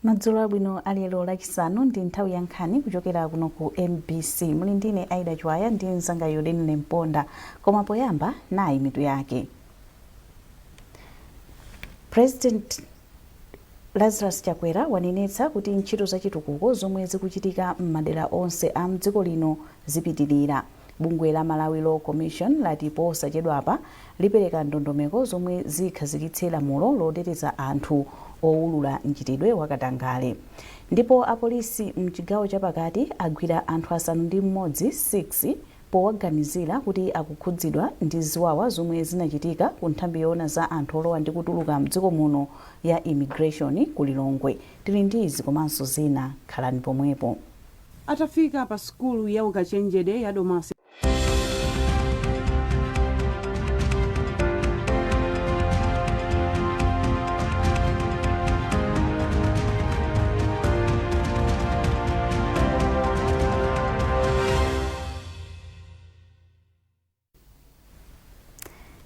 Madzulo abwino. Alero Lachisanu ndi nthawi ya nkhani kuchokera kuno ku MBC. Muli ndine Aida Chwaya ndi mzanga Yolene Mponda. Koma poyamba, nayi mitu yake. President Lazarus Chakwera wanenetsa kuti ntchito zachitukuko zomwe zikuchitika m'madera onse a mdziko lino zipitirira. Bungwe la Malawi Law Commission lati posachedwapa lipereka ndondomeko zomwe zikhazikitse lamulo loteteza anthu owulula mchitidwe wakatangale. Ndipo apolisi mchigawo chapakati agwira anthu 6 6 powaganizira kuti akukhudzidwa ndi ziwawa zomwe zinachitika ku nthambi yoona za anthu olowa ndi kutuluka mdziko muno ya Immigration ku Lilongwe. Tili ndi izi komanso zina, khalani pomwepo. Atafika pa sukulu ya ukachenjede ya Domasi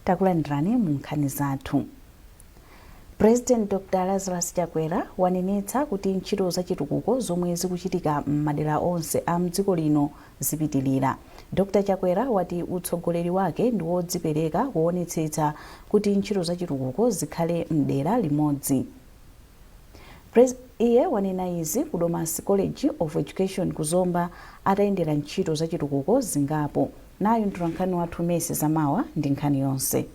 Takulandirani mu nkhani zathu. President Dr Lazarus Chakwera wanenetsa kuti ntchito zachitukuko zomwe zikuchitika m'madera onse a mdziko lino zipitilira. Dr Chakwera wati utsogoleri wake ndi wodzipereka kuonetsetsa kuti ntchito zachitukuko zikhale mdera limodzi. Iye wanena izi ku Domasi College of Education ku Zomba atayendera ntchito zachitukuko zingapo. Nayu mtolankhani wathu Mercy Zamawa ndi nkhani yonse.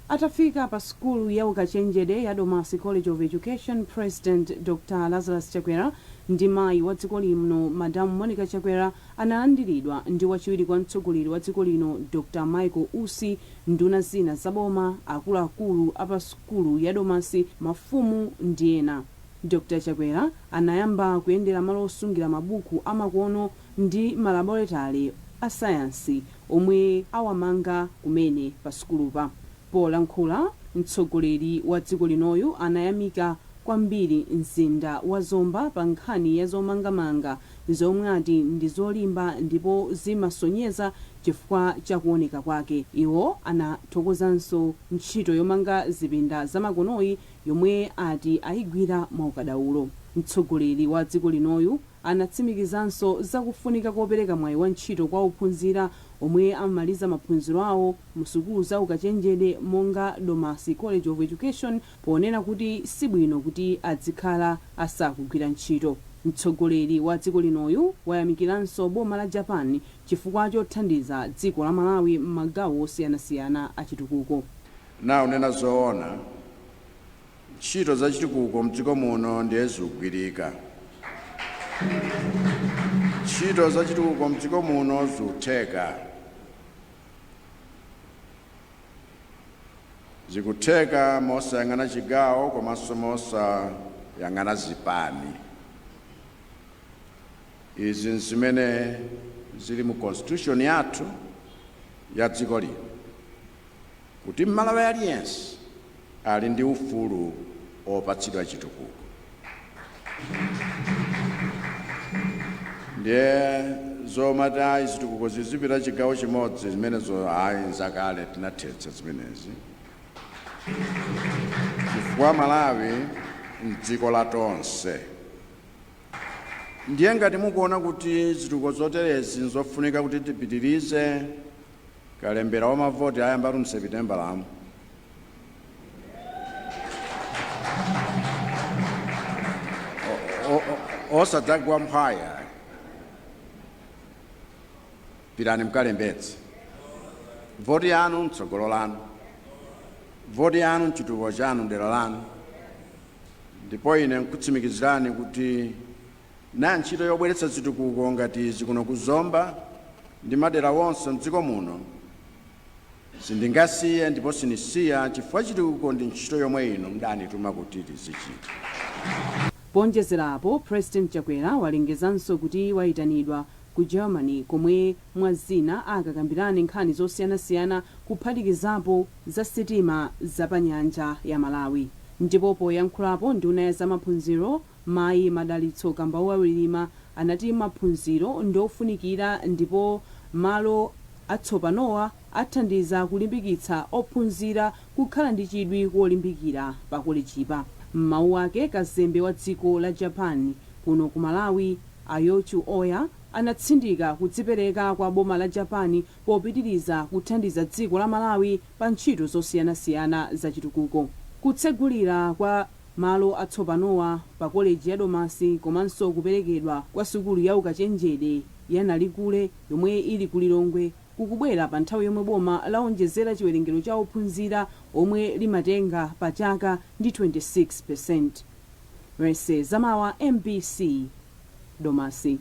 Atafika pa sukulu ya ukachenjede ya Domasi College of Education, President Dr Lazarus Chakwera ndi mayi wa dziko lino Madam Monica Chakwera analandiridwa ndi wachiwiri kwa mtsogoleri wa dziko lino Dr Michael Usi, nduna zina za boma, akuluakulu a pa sukulu ya Domasi, mafumu ndi ena. Dr Chakwera anayamba kuyendera malo osungira mabuku amakono ndi malaboletale a sayansi omwe awamanga kumene pa sukulupa. Polankhula, mtsogoleri wa dziko linoyu anayamika kwambiri mzinda wa Zomba pa nkhani ya zomangamanga zomwe ati ndi zolimba ndipo zimasonyeza chifukwa cha kuoneka kwake. Iwo anathokozanso ntchito yomanga zipinda zamakonoyi yomwe ati ayigwira mwaukadaulo. Mtsogoleri wa dziko linoyu anatsimikizanso za kufunika kopereka mwayi wa ntchito kwa ophunzira omwe amamaliza maphunziro awo mu sukulu za ukachenjede monga Domasi College of Education ponena kuti sibwino kuti adzikhala asakugwira ntchito. Mtsogoleri wa dziko linoyu wayamikiranso boma la Japan chifukwa chothandiza dziko la Malawi m'magawo osiyanasiyana a chitukuko. Kunena zoona, ntchito za chitukuko mdziko muno ndiye zikugwirika. Ntchito za chitukuko mdziko muno zikutheka. Zikutheka mosayang'ana chigawo komanso mosayang'ana zipani. Izi nzimene zili mu constitution yathu ya dziko lino, kuti Mmalawi aliyense ali ndi ufulu opatsidwa chitukuko. Ndiye zomati ayi, zitukuko zizipita chigawo chimodzi, zimenezo ayi, nzakale, tinathetsa zimenezi chifukwa Malawi mdziko la tonse. Ndiye ngati mukuona kuti zitukuko zoterezi nzofunika kuti tipitirize, kalembera wa mavoti ayambatu mSepitembalamu. Osadzagwa mphwaya, pitani mkalembetse. Voti yanu mtsogolo lanu, voti yanu mchitukuko chanu dera lanu. Ndipo ine nkutsimikizirani kuti na ntchito yobweretsa zitukuko ngati izi kuno ku Zomba ndi madera wonse mdziko muno sindingasiye ndipo sinisiya, chifukwa chitukuko ndi ntchito yomwe inu mdanituma kuti tizichita. Poonjezera apo, President Chakwera walengezanso kuti wayitanidwa ku Germany komwe mwa zina akakambirane nkhani zosiyanasiyana kuphatikizapo za sitima za pa nyanja ya Malawi. Ndipo poyankhulapo, nduna ya zamaphunziro Mayi Madalitso Kambauwa Wirima anati maphunziro ndiofunikira ndipo malo atsopanowa athandiza kulimbikitsa ophunzira kukhala ndi chidwi kolimbikira pa kolejipa. M'mawu ake, kazembe wa dziko la Japan kuno ku Malawi, a Yochu Oya, anatsindika kudzipereka kwa boma la Japan popitiriza kuthandiza dziko la Malawi pa ntchito zosiyanasiyana zachitukuko. Kutsegulira kwa malo atsopanowa pa koleji ya Domasi komanso kuperekedwa kwa sukulu ya ukachenjede ya Nalikule yomwe ili ku Lilongwe kukubwera pa nthawi yomwe boma laonjezera chiwerengero cha ophunzira omwe limatenga pa chaka ndi 26%. Rese Zamawa, MBC, Domasi.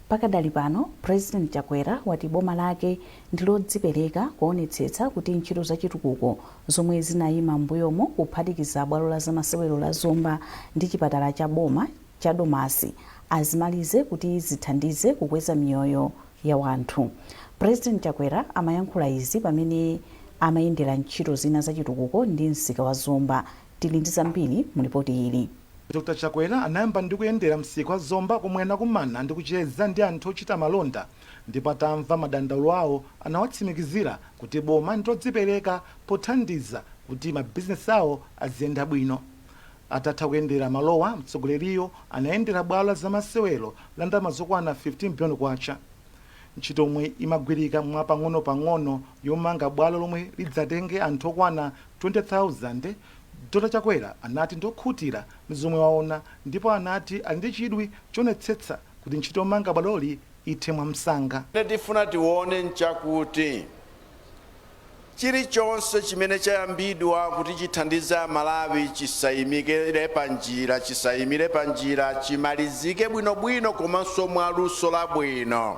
Pakadali pano, President Chakwera wati boma lake ndi lodzipereka kuonetsetsa kuti ntchito zachitukuko zomwe zinayima m'mbuyomo, kuphatikiza bwalo la zamasewero la Zomba ndi chipatala cha boma cha Domasi, azimalize kuti zithandize kukweza miyoyo ya wanthu. President Chakwera amayankhula izi pamene amayendera ntchito zina zachitukuko ndi msika wa Zomba. Tili ndi zambiri mu ripoti ili. Dr Chakwera anayamba ndi kuyendera msika wa Zomba, komwe anakumana ndi kucheza ndi anthu ochita malonda, ndipo atamva madandaulo awo anawatsimikizira kuti boma ndilodzipereka pothandiza kuti mabizinesi awo aziyenda bwino. Atatha kuyendera malowa, mtsogoleriyo anayendera bwalo la zamasewero la ndalama zokwana 15 billion kwacha. Ntchito yomwe imagwirika mwapang'ono-pang'ono yomanga bwalo lomwe lidzatenge anthu okwana 20,000, Dr Chakwera anati ndiokhutira zomwe waona, ndipo anati ali ndi chidwi chonetsetsa kuti ntchito yomanga bwaloli ithe mwamsanga. Tifuna tione nchakuti chilichonse chimene chayambidwa kuti chithandize Amalawi chisayimikire pa njira, chisayimire pa njira, chimalizike bwinobwino komanso mwaluso labwino.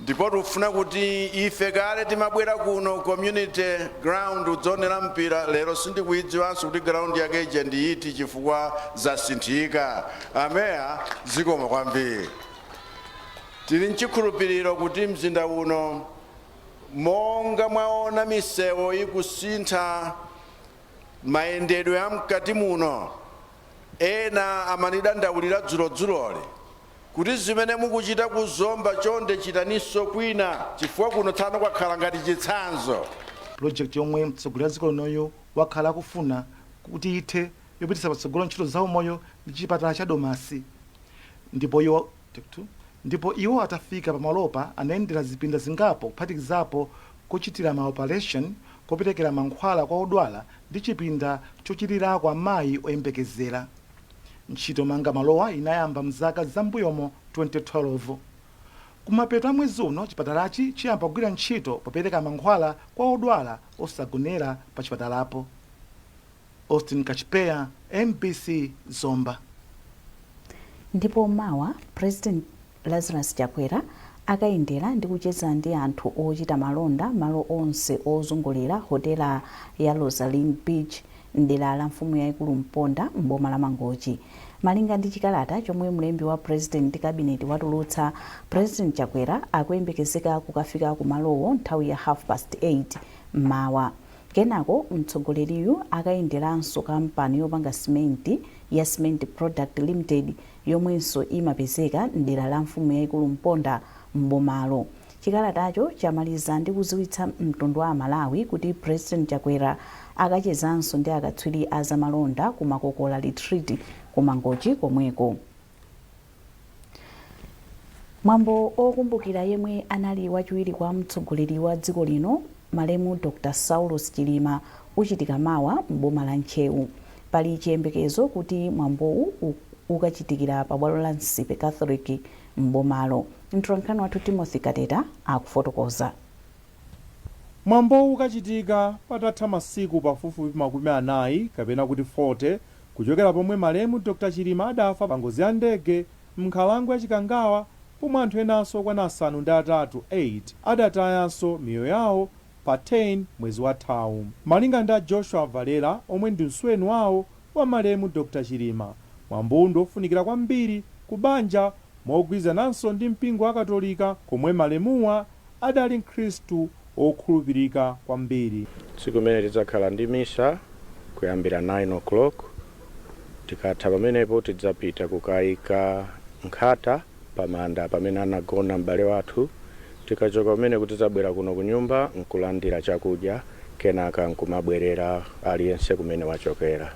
Ndipo tikufuna kuti ife kale timabwera kuno community ground kudzionera mpira, lero sindikuyidziwanso kuti ground yake ija ndiyiti chifukwa zasinthika. Ameya, zikomo kwambiri. Tili mchikhulupiriro kuti mzinda uno, monga mwaona misewu ikusintha, mayendedwe amkati muno, ena amanidandaulira dzulodzuloli kuti zimene mukuchita kuzomba chonde chitaninso kwina, chifukwa kuno tsano kwakhala ngati chitsanzo. Project yomwe mtsogoleri wa dziko linoyo wakhala akufuna kuti ithe yopititsa patsogolo ntchito za umoyo ndi chipatala cha Domasi. Ndipo iwo atafika pamalopa anayendera zipinda zingapo, kuphatikizapo kochitira ma operation, koperekera mankhwala kwa odwala ndi chipinda chochirirako amayi oyembekezera. Ntchito manga malowa inayamba mzaka zambuyomo 2012. Kumapeto a mwezi uno chipatalachi chiyamba kugwira ntchito popereka mankhwala kwa odwala osagonera pa chipatalapo. Austin Kachipeya, MBC, Zomba. Ndipo mawa President Lazarus Chakwera akayendera ndi kucheza ndi anthu ochita malonda malo onse ozungulira hotela ya Rosaline Beach mdera la mfumu yayikulu Mponda m'boma la Mangochi. Malinga ndi chikalata chomwe mlembi wa President ndi cabinet watulutsa, President Chakwera akuyembekezeka kukafika kumalowo nthawi ya 8:30 mmawa. Kenako mtsogoleriyu akayenderanso kampani yopanga simenti ya Cement Product Limited yomwenso imapezeka mdera la mfumu yayikulu Mponda m'bomalo. Chikalatacho chamaliza ndi kudziwitsa mtundu wa Amalawi kuti President Chakwera akachezanso ndi akatswiri a zamalonda ku Makokola Retreat ku Mangochi komweko. Mwambo okumbukira yemwe anali wachiwiri kwa mtsogoleri wa dziko lino, malemu Dr Saulus Chilima, uchitika mawa m'boma la Ntcheu. Pali chiyembekezo kuti mwambowu ukachitikira pabwalo la Nsipe Catholic m'bomalo. Mtolankhani wathu Timothy Kateta akufotokoza. Mwambowu ukachitika patatha masiku pafupifupi 40, kapena kuti 40, kuchokera pomwe malemu Dr Chilima adafa pa ngozi ya ndege m'nkhalango ya Chikangawa, pomwe anthu enanso okwana 8 8 adatayanso miyoyo yawo pa 10 mwezi wathawu. Malinga ndi a Joshua Valera, omwe ndi msuweni wawo wa malemu Dr Chilima, mwambowu ndi ofunikira kwambiri ku banja mogwirizananso ndi mpingo wa Katolika, komwe malemuwa adali mkhristu okhulupirika kwambiri. Tsiku limene tidzakhala ndi misa kuyambira 9 o'clock. Tikatha pamenepo tidzapita kukayika nkhata pamanda pamene anagona m'bale wathu. Tikachoka pameneko tidzabwera kuno ku nyumba nkulandira chakudya. Kenaka nkumabwerera aliyense kumene wachokera.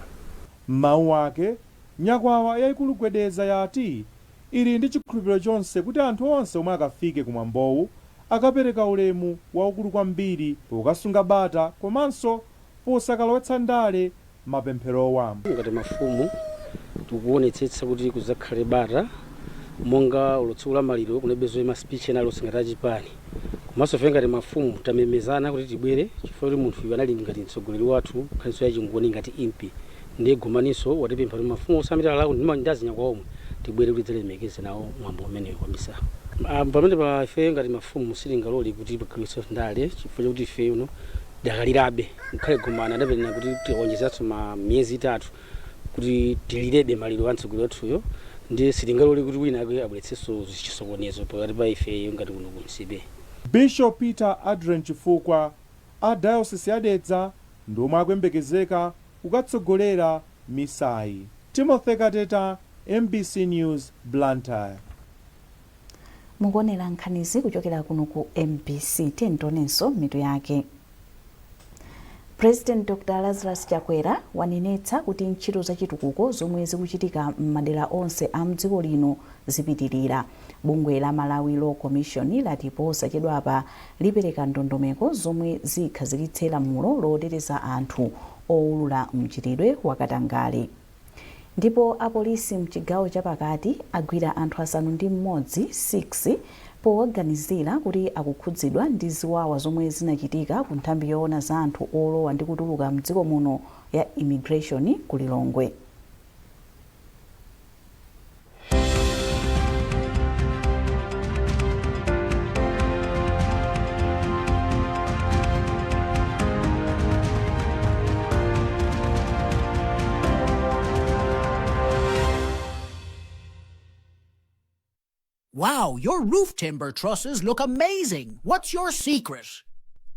M'mawu ake, nyakwawa yayikulu Gwedeza yati ili ndi chikhulupiriro chonse kuti anthu onse omwe akafike kumwambowu akapereka ulemu waukulu kwambiri pokasunga bata komanso posakalowetsa ndale mapempherowa. Ngati mafumu tikuonetsetsa kuti kuzakhale bata, monga tsiku la maliro kunalibe ma speech ena alonse ngati achipani. Komanso ife ngati mafumu tamemezana kuti tibwere, chifukwa kuti munthu uyu anali ngati mtsogoleri wathu, khansolo ya Chingoni ngati impi, ndiye Gomaninso watipempha kuti mafumu osamitala ndi azinyakwawa omwe tibwere kuti tidzalemekeze nawo mwambo umenewu wa misa. Pamene pa ife ngati mafumu sitingalole kuti pakhale ndale, chifukwa chakuti ife uno dakalirabe ngakhale Gomani adapenena kuti tionjezeranso ma miyezi 3 kuti tilirebe maliro a mtsogoleri wathuyo, ndiye sitingalole kuti wina ake abweretsenso chisokonezo pakati pa ifeyo ngati kuno kunsibe. Bishop Peter Adrian Chifukwa a Diocese ya Dedza ndi omwe akuyembekezeka kukatsogolera misayi. Timothy Kateta, MBC News, Blantyre. Mukuonera nkhanizi kuchokera kuno ku MBC. Tionenso mitu yake. President Dr Lazarus Chakwera wanenetsa kuti ntchito zachitukuko zomwe zikuchitika m'madera onse a mdziko lino zipitirira. Bungwe la Malawi Law Commission lati posachedwapa lipereka ndondomeko zomwe zikhazikitse lamulo loteteza anthu owulula mchitidwe wakatangale. Ndipo apolisi mchigawo chapakati agwira anthu 6 6 powaganizira kuti akukhudzidwa ndi ziwawa zomwe zinachitika ku nthambi yoona za anthu olowa ndi kutuluka mdziko muno ya immigration ku Lilongwe. Wow, your roof timber trusses look amazing. What's your secret?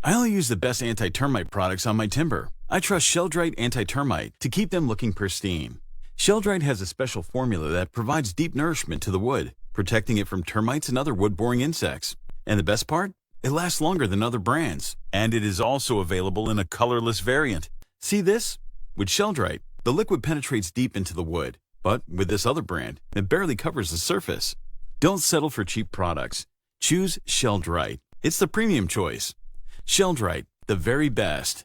I only use the best anti-termite products on my timber. I trust Sheldrite Anti-Termite to keep them looking pristine. Sheldrite has a special formula that provides deep nourishment to the wood, protecting it from termites and other wood-boring insects. And the best part? It lasts longer than other brands. And it is also available in a colorless variant. See this? With Sheldrite, the liquid penetrates deep into the wood. But with this other brand, it barely covers the surface. Don't settle for cheap products. Choose Sheldrite. It's the premium choice. Sheldrite, the very best.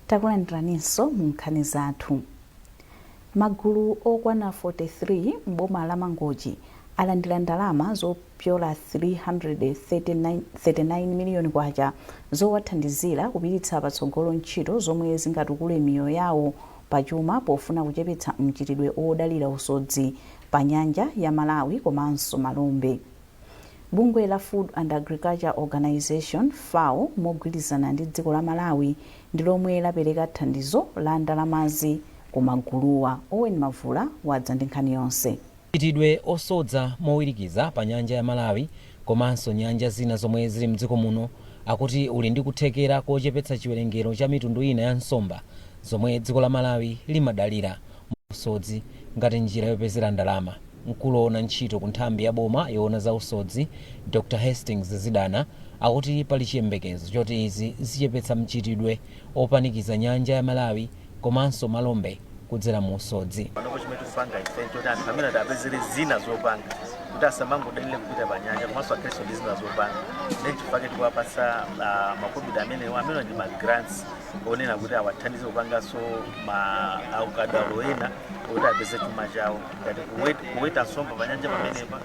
Takulandiraninso mu nkhani zathu. Magulu okwana 43 m'boma la Mangochi alandira ndalama zopyola 339 miliyoni kwacha zowathandizira kupititsa patsogolo ntchito zomwe zingatukule miyoyo yawo pachuma, pofuna kuchepetsa mchitidwe odalira usodzi pa nyanja ya Malawi komanso Malombe. Bungwe la Food and Agriculture Organization, FAO, mogwirizana ndi dziko la Malawi ndi lomwe lapereka thandizo la ndalamazi ku maguluwa. Owen Mavula wadza ndi nkhani yonse. Mchitidwe osodza mowirikiza pa nyanja ya Malawi komanso nyanja zina zomwe zili mdziko muno akuti uli ndi kuthekera kochepetsa chiwerengero cha mitundu ina ya nsomba zomwe dziko la Malawi limadalira usodzi ngati njira yopezera ndalama. Mkulu woona ntchito ku nthambi ya boma yoona za usodzi, Dr Hastings Zidana, akuti pali chiyembekezo choti izi zichepetsa mchitidwe opanikiza nyanja ya Malawi komanso Malombe kudzera mu usodzi. Panopo chimene tikupanga ife choti anthu amene apezere zina zopanga, kuti asamangodalire kupita pa nyanja, komanso akhalenso ndi zina zopanga. Ndi chifukwa tikuwapatsa makobidi amenewo, amene ndi ma grants onena kuti awathandize kupanganso ma aukadaulo ena kuti apeze chuma chawo, ngati kuweta nsomba pa nyanja pamenepa,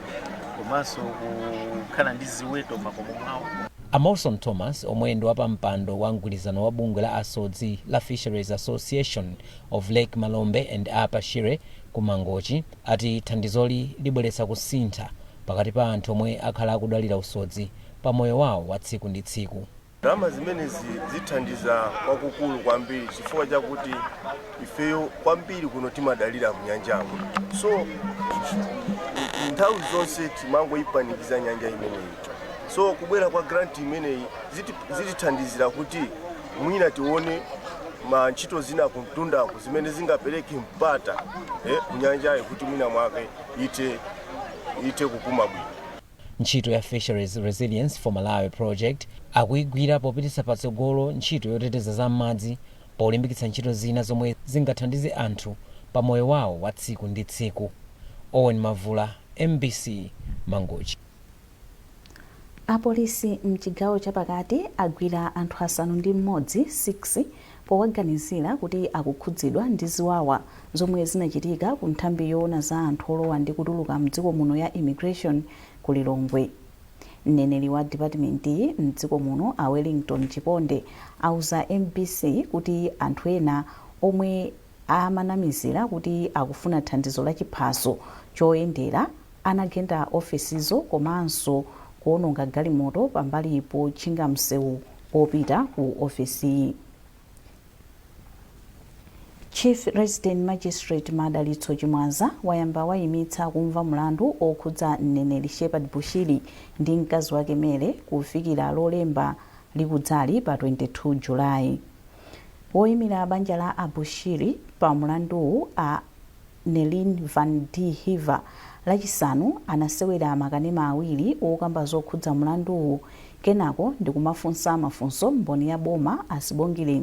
komanso kukhala ndi ziweto makomo mwawo. A Molson Thomas, omwe ndi wapampando wa mgwirizano wa bungwe la asodzi la Fisheries Association of Lake Malombe and Upper Shire ku Mangochi, ati thandizoli libweretsa kusintha pakati pa anthu omwe akhala akudalira usodzi pa moyo wawo wa tsiku ndi tsiku. Ndalama zimenezi zithandiza kwakukulu kwambiri, chifukwa chakuti ifeyo kwambiri kuno timadalira mnyanjamo, so nthawi zonse timangoyipanikiza nyanja imeneyi. So kubwera kwa grant imeneyi zitithandizira kuti mwina tione ma ntchito zina kumtundaku zimene zingapereke mpata kunyanjayi kuti mwina mwake ite kupuma bwino. Ntchito ya Fisheries Resilience for Malawi Project akuyigwira popititsa patsogolo ntchito yoteteza zam'madzi, polimbikitsa ntchito zina zomwe zingathandize anthu pa moyo wawo wa tsiku ndi tsiku. Owen Mavula, MBC, Mangochi. Apolisi mchigawo chapakati agwira anthu 6 6 powaganizira kuti akukhudzidwa ndi ziwawa zomwe zinachitika ku nthambi yoona za anthu olowa ndi kutuluka mdziko muno ya Immigration ku Lilongwe. Mneneri wa dipatimentiyi mdziko muno, a Wellington Chiponde, auza MBC kuti anthu ena omwe amanamizira kuti akufuna thandizo la chiphaso choyendera anagenda ofesizo komanso kuononga galimoto pambali potchinga msewu popita ku ofesiyi. Chief Resident Magistrate Madalitso Chimwaza wayamba wayimitsa kumva mlandu okhudza mneneri Shepherd Bushiri ndi mkazi wake Mary kufikira Lolemba likudzali pa 22 Julayi. Woyimira banja la a Bushiri pa mlanduwu, a Nelin van d Hiver, Lachisanu anasewera makanema awiri okamba zokhudza mlanduwu, kenako ndikumafunsa mafunso mboni ya boma a Sibongile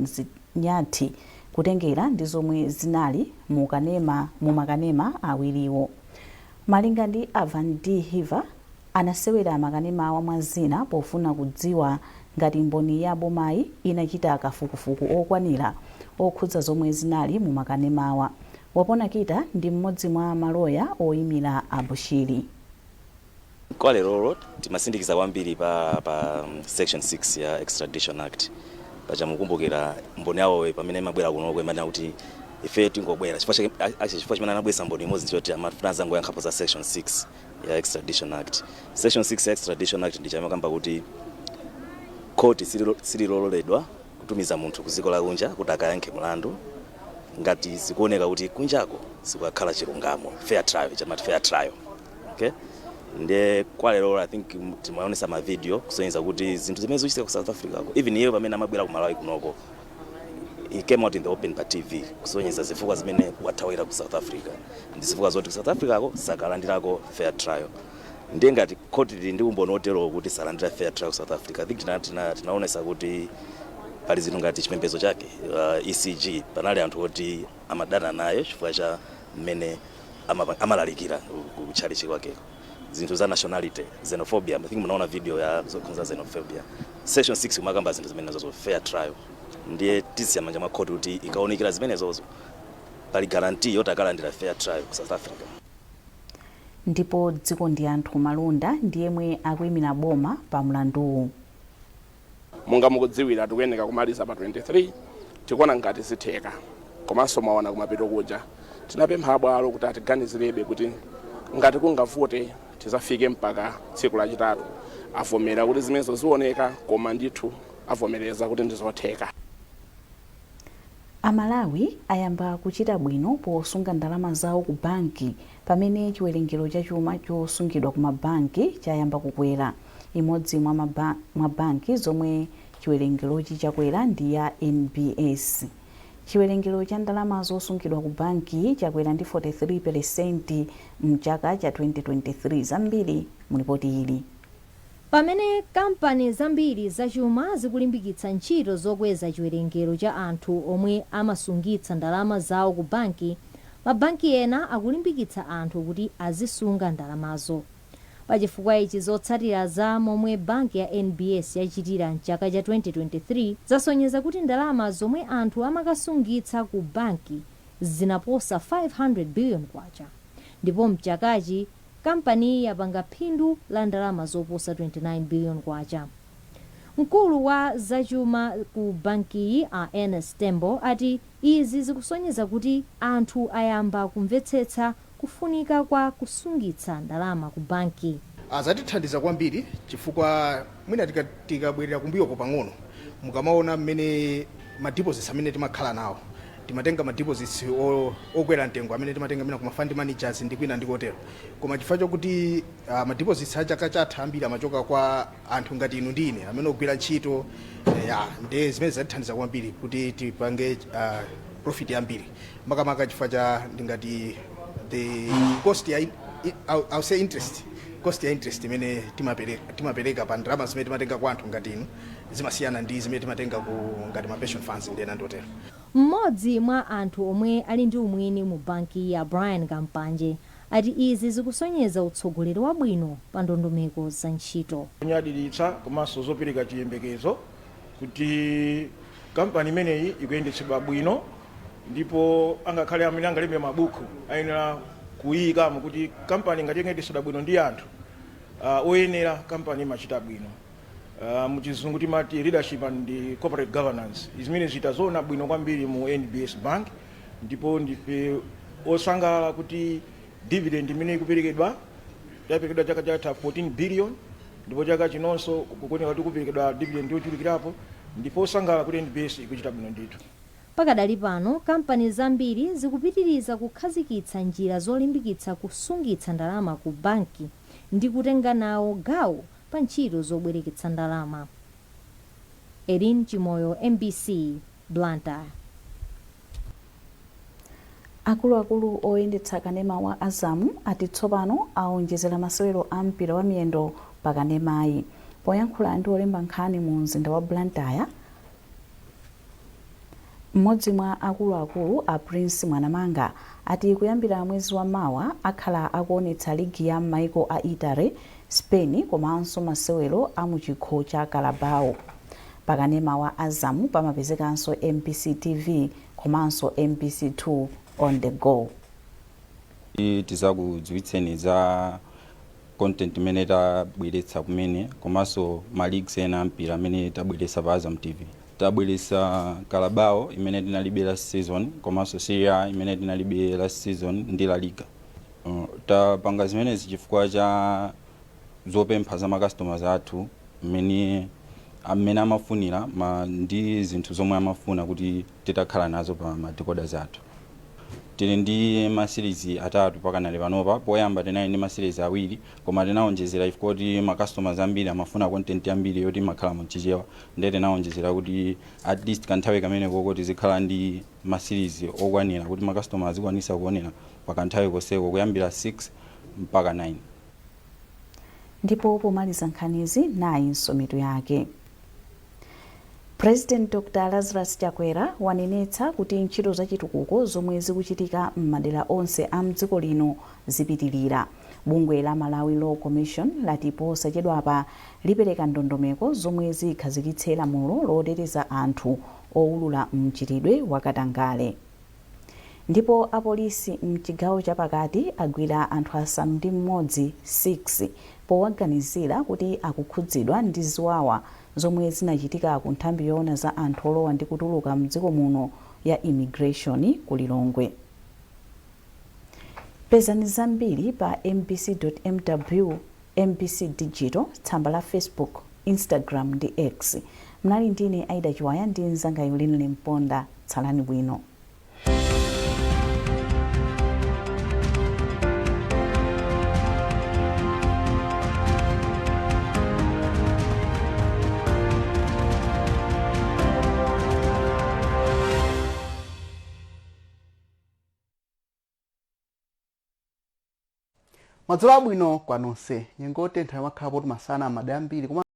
Nyathi kutengera ndi zomwe zinali mu makanema awiriwo. Malinga ndi a Van d Hiver, anasewera makanema awa mwa zina pofuna kudziwa ngati mboni ya bomayi inachita kafukufuku okwanira okhudza zomwe zinali mu makanemawa. Wapona Kita ndi mmodzi mwa maloya oyimira a Bushiri. Kwa lerolo timasindikiza kwambiri pa section 6 ya Extradition Act. Paja mukumbukira mboni yawowe pamene imabwera kunoko imanena kuti ife tingobwera chifukwa chifukwa chimene anabwesa mboni imodzi choti amafuna azangoyankhapo za section 6 ya Extradition Act. Section 6 ya Extradition Act ndi chamakamba kuti khoti sililololedwa kutumiza munthu ku dziko lakunja kuti akayankhe mlandu ngati zikuoneka kuti kunjako sikukakhala chilungamo, fair trial, chamati fair trial, okay? Ndiye kwa lero I think timaonesa ma video kusonyeza kuti zinthu zimene zikuchitika ku South Africa ko, even iye pamene amabwera ku Malawi kunoko, he came out in the open pa TV kusonyeza zifukwa zimene wathawira ku South Africa ndi zifukwa zoti ku South Africa ko sakalandirako fair trial. Ndiye ngati khoti lili ndi umboni oterowo kuti salandira fair trial ku South Africa, I think tinaonesa kuti pali zinthu ngati chipembedzo chake, ECG, panali anthu oti amadana naye chifukwa cha mmene amalalikira ku tchalitchi kwakeko, zinthu za nationality, xenophobia. I think munaona video ya zokhudza xenophobia. Section 6 kumakamba zinthu zimenezozo, fair trial. Ndiye tisiya manja mwa khoti kuti ikaonekera zimenezozo, pali guarantee yoti akalandira fair trial ku South Africa. Ndipo Dziko ndi Anthu Malunda ndiyemwe akuyimira boma pa mlanduwu. Monga mukudziwira, tikuyeneka kumaliza pa 23. Tikuona ngati zitheka. Komanso mwaona kumapeto kuja tinapempha abwalo kuti atiganizirebe kuti ngati kungavute tizafike mpaka tsiku Lachitatu. Avomera kuti zimenezo zioneka, koma ndithu avomereza kuti ndizotheka. Amalawi ayamba kuchita bwino posunga ndalama zawo ku banki pamene chiwerengero cha chuma chosungidwa ku mabanki chayamba kukwera. Imodzi mwa banki zomwe chiwerengerochi chakwera ndi ya NBS. Chiwerengero cha ndalama zosungidwa ku banki chakwera ndi 43% mchaka cha 2023. Zambiri mulipoti ili. Pamene kampani zambiri zachuma zikulimbikitsa ntchito zokweza chiwerengero cha anthu omwe amasungitsa ndalama zawo ku banki, mabanki ena akulimbikitsa anthu kuti azisunga ndalamazo. Pachifukwa ichi, zotsatira za momwe banki ya NBS yachitira mchaka cha 2023 zasonyeza kuti ndalama zomwe anthu amakasungitsa ku banki zinaposa 500 billion kwacha, ndipo mchakachi kampaniyi yapanga phindu la ndalama zoposa 29 billion kwacha. Mkulu wa zachuma ku bankiyi, a Ernest Tembo, ati izi zikusonyeza kuti anthu ayamba kumvetsetsa kufunika kwa kusungitsa ndalama ku banki. Azatithandiza kwambiri chifukwa mwina tikabwerera kumbuyoko pang'ono, mukamaona mmene ma deposits amene timakhala nawo Timatenga ma deposits okwera mtengo amene timatenga mina kuma fund managers ndi kwina ndikotero, koma chifukwa chokuti ma deposits a chaka chatha ambiri amachoka kwa anthu ngati inu ndi ine amene ogwira ntchito, ya, ndi zimene zatithandiza kwambiri kuti tipange profit yambiri, makamaka chifukwa cha ndingati the cost ya I'll say interest cost ya interest imene timapereka pa ndalama zimene timatenga kwa anthu ngati inu zimasiyana ndi zimene timatenga ku ngati ma pension funds ndi ena ndotero. Mmodzi mwa anthu omwe ali ndi umwini mu banki ya Brian Kampanje ati izi zikusonyeza utsogoleri wabwino pa ndondomeko za ntchito. Kunyadiritsa komanso zopereka chiyembekezo kuti kampani imeneyi ikuyendetsedwa bwino, ndipo angakhale amene angalembe mabuku ayenera kuyikamo kuti kampani ngati ikuyendetsedwa bwino ndi anthu oyenera, kampani imachita bwino. Muchizungu timati leadership and corporate governance. Zimene zitazoona bwino kwambiri mu NBS Bank, ndipo ndife osangalala kuti dividend imene ikuperekedwa, yaperekedwa chaka chatha 14 billion, ndipo chaka chinonso kukuoneka kuti kuperekedwa dividend yochulukirapo. Ndipo osangalala kuti NBS ikuchita bwino ndithu. Pakadali pano kampani zambiri zikupitiriza kukhazikitsa njira zolimbikitsa kusungitsa ndalama ku banki ndi kutenga nawo gawo pa ntchito zobwereketsa ndalama. Erin Chimoyo, MBC, Blantyre. Akuluakulu oyendetsa kanema wa Azam ati tsopano aonjezera masewero a mpira wa miyendo pa kanemayi. Poyankhula ndi olemba nkhani mu mzinda wa Blantyre, mmodzi mwa akuluakulu a Prince Mwanamanga ati kuyambira mwezi wa mawa akhala akuonetsa ligi ya maiko a Italy, Spain komanso masewero a muchikho cha Carabao. Pakanema wa Azam pamapezekanso MBC TV komanso MBC 2 on the go. Tizakudziwitseni za content imene tabweretsa kumene, komanso ma leagues ena ampira amene tabweretsa pa Azam TV. Tabweretsa Carabao imene tinalibe last season, komanso Serie A imene tinalibe last season ndi La Liga. Tapanga zimenezi chifukwa cha zopempha za ma customers athu amene amafunira ndi zinthu zomwe amafuna kuti titakhala nazo pa ma decoders athu. Tili ndi ma series atatu pakanali panopa. Poyamba tinali ndi ma series awiri, koma tinawonjezera chifukwa kuti ma customers ambiri amafuna content ambiri yoti imakhala mchichewa, ndiye tinawonjezera kuti at least kanthawi kamene koko tizikhala ndi ma series okwanira kuti ma customers azikwanisa kuonera pakanthawi koseko kuyambira 6 mpaka 9. Ndipo pomaliza nkhanizi, nayinso mitu yake. President Dr Lazarus Chakwera wanenetsa kuti ntchito zachitukuko zomwe zikuchitika m'madera onse a mdziko lino zipitirira. Bungwe la Malawi Law Commission lati posachedwapa lipereka ndondomeko zomwe zikhazikitse lamulo loteteza anthu owulula mchitidwe wakatangale. Ndipo apolisi mchigawo chapakati agwira anthu 6 6 powaganizira kuti akukhudzidwa ndi ziwawa zomwe zinachitika ku nthambi yoona za anthu olowa ndi kutuluka mdziko muno ya immigration ku Lilongwe. Pezani zambiri pa mbc.mw, MBC Digital, tsamba la Facebook, Instagram ndi X. Mnali ndine Aida Chiwaya ndi mnzanga Yulinle Mponda. Tsalani bwino. Madzulo abwino kwa nonse. Nyengo yotentha imakhala poti masana amada ambiri koma